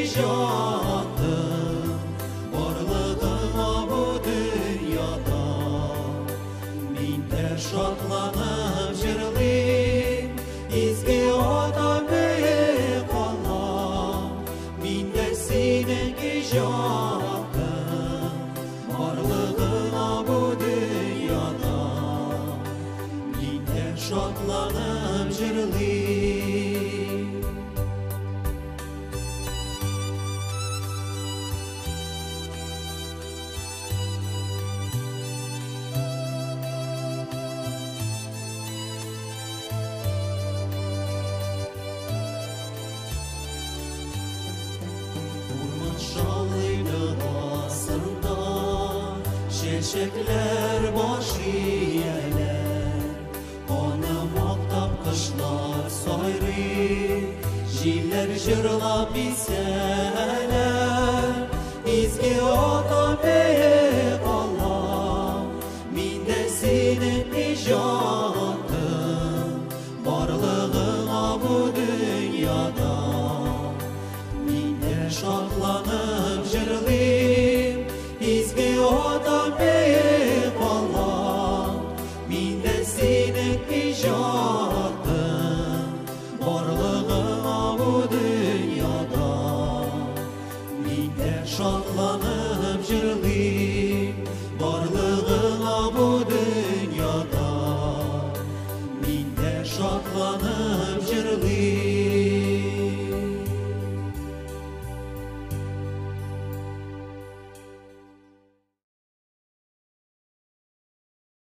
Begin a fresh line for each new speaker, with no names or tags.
иҗатың барлыгыңа бу дөньяда. Мин дә шатланып җырлыйм, изге Атам, бөек Аллам, мин дә синең иҗатың барлыгыңа бу дөньяда. Мин дә шатланып җырлыйм. Урман шаулый даласында, чәчәкләр баш ияләр, аны мактап кошлар сайрый, җилләр җырлап исәләр. Изге Атам, бөек Аллам, мин дә синең иҗатың барлыгыңа бу дөньяда. Мин дә шатланып җырлыйм, изге Атам, бөек Аллам, мин дә синең иҗатың барлыгыңа бу дөньяда. Мин дә шатланып җырлыйм.